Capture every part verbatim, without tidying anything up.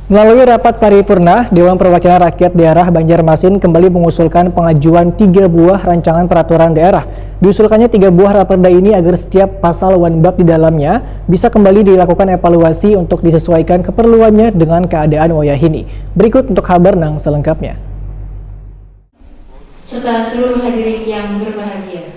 Melalui rapat paripurna, Dewan Perwakilan Rakyat Daerah Banjarmasin kembali mengusulkan pengajuan tiga buah rancangan peraturan daerah. Diusulkannya tiga buah raperda ini agar setiap pasal wan bab di dalamnya bisa kembali dilakukan evaluasi untuk disesuaikan keperluannya dengan keadaan wayahini. Berikut untuk habar nang selengkapnya. Serta seluruh hadirin yang berbahagia.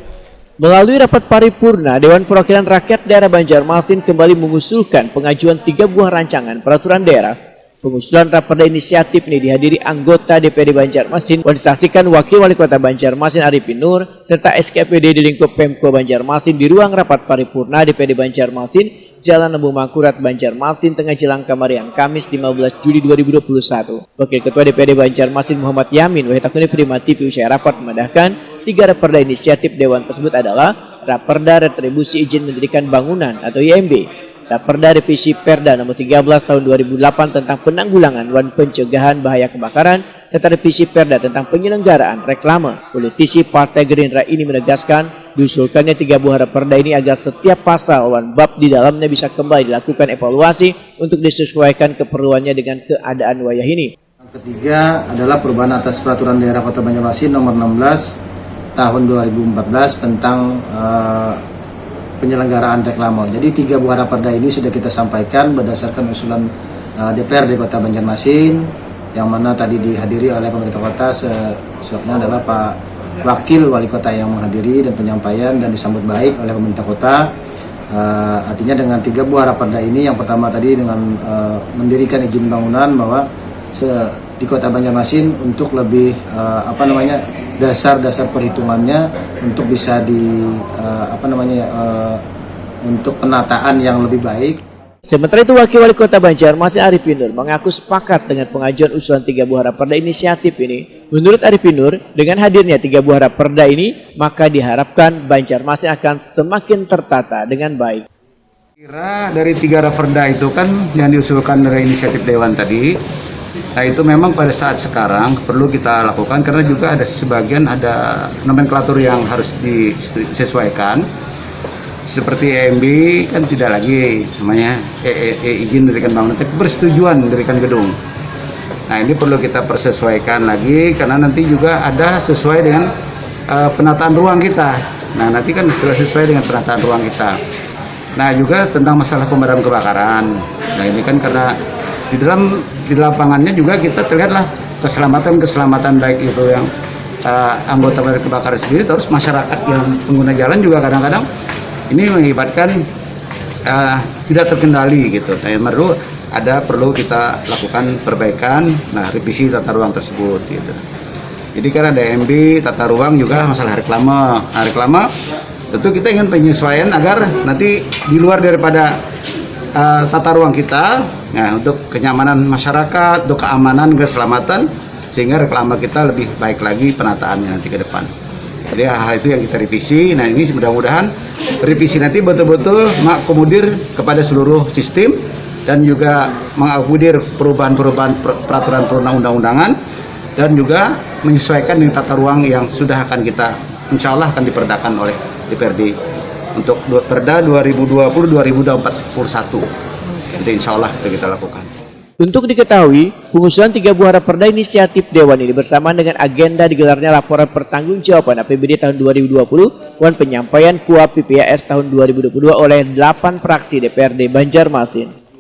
Melalui rapat paripurna, Dewan Perwakilan Rakyat Daerah Banjarmasin kembali mengusulkan pengajuan tiga buah rancangan peraturan daerah. Pengusulan raperda inisiatif ini dihadiri anggota D P R D Banjarmasin, wan disaksikan Wakil Wali Kota Banjarmasin Arifin Nur, serta S K P D di lingkup Pemko Banjarmasin di ruang rapat paripurna D P R D Banjarmasin, Jalan Lembu Mangkurat, Banjarmasin, Tengah Jelang, kamarian, Kamis, lima belas Juli dua ribu dua puluh satu. Wakil Ketua D P R D Banjarmasin Muhammad Yamin wahid takuni Prima T V usai rapat memadahkan, tiga raperda inisiatif Dewan tersebut adalah Raperda Retribusi Izin Mendirikan Bangunan atau I M B, Raperda Revisi Perda Nomor tiga belas Tahun dua ribu delapan tentang Penanggulangan wan Pencegahan Bahaya Kebakaran, serta Revisi Perda tentang Penyelenggaraan Reklame. Politisi Partai Gerindra ini menegaskan, diusulkannya tiga buah raperda ini agar setiap pasal wan bab di dalamnya bisa kembali dilakukan evaluasi untuk disesuaikan keperluannya dengan keadaan wayahini. Ketiga adalah perubahan atas Peraturan Daerah Kota Banjarmasin Nomor enam belas Tahun dua ribu empat belas tentang eh, penyelenggaraan reklame. Jadi tiga buah raperda ini sudah kita sampaikan berdasarkan usulan eh, D P R D Kota Banjarmasin, yang mana tadi dihadiri oleh pemerintah kota, se- khususnya adalah Pak Wakil Wali Kota yang menghadiri dan penyampaian dan disambut baik oleh pemerintah kota. Eh, artinya dengan tiga buah raperda ini, yang pertama tadi dengan eh, mendirikan izin bangunan, bahwa se- di Kota Banjarmasin untuk lebih eh, apa namanya, dasar-dasar perhitungannya untuk bisa di eh, apa namanya, eh, untuk penataan yang lebih baik. Sementara itu, Wakil Wali Kota Banjarmasin Arifin Nur mengaku sepakat dengan pengajuan usulan tiga buah raperda inisiatif ini. Menurut Arifin Nur, dengan hadirnya tiga buah raperda ini, maka diharapkan Banjarmasin akan semakin tertata dengan baik. Kira dari tiga raperda itu kan yang diusulkan dari inisiatif Dewan tadi, nah itu memang pada saat sekarang perlu kita lakukan karena juga ada sebagian ada nomenklatur yang harus disesuaikan. Seperti E M B kan tidak lagi namanya e, e, e, izin mendirikan bangunan, tapi persetujuan mendirikan gedung. Nah ini perlu kita persesuaikan lagi karena nanti juga ada sesuai dengan uh, penataan ruang kita. Nah nanti kan sudah sesuai dengan penataan ruang kita. Nah juga tentang masalah pemadam kebakaran. Nah ini kan karena di dalam di lapangannya juga kita terlihatlah keselamatan keselamatan baik itu yang uh, anggota pemadam kebakaran sendiri, terus masyarakat yang pengguna jalan juga kadang-kadang ini mengakibatkan uh, tidak terkendali gitu. Nah, yang perlu ada perlu kita lakukan perbaikan, nah revisi tata ruang tersebut gitu. Jadi karena D M B, tata ruang juga masalah reklame. Nah, reklame tentu kita ingin penyesuaian agar nanti di luar daripada uh, tata ruang kita, nah, untuk kenyamanan masyarakat, untuk keamanan, keselamatan, sehingga reklame kita lebih baik lagi penataannya nanti ke depan. Jadi hal-hal itu yang kita revisi. Nah ini mudah-mudahan revisi nanti betul-betul mengakomodir kepada seluruh sistem dan juga mengakomodir perubahan-perubahan peraturan perundang-undangan dan juga menyesuaikan dengan tata ruang yang sudah akan kita insya Allah akan diperdakan oleh D P R D untuk Perda dua ribu dua puluh dua ribu dua puluh satu. Jadi insya Allah kita lakukan. Untuk diketahui, pengusulan tiga buah raperda inisiatif Dewan ini bersamaan dengan agenda digelarnya laporan pertanggungjawaban A P B D tahun dua ribu dua puluh wan penyampaian Q A P P A S tahun dua ribu dua puluh dua oleh delapan fraksi D P R D Banjarmasin.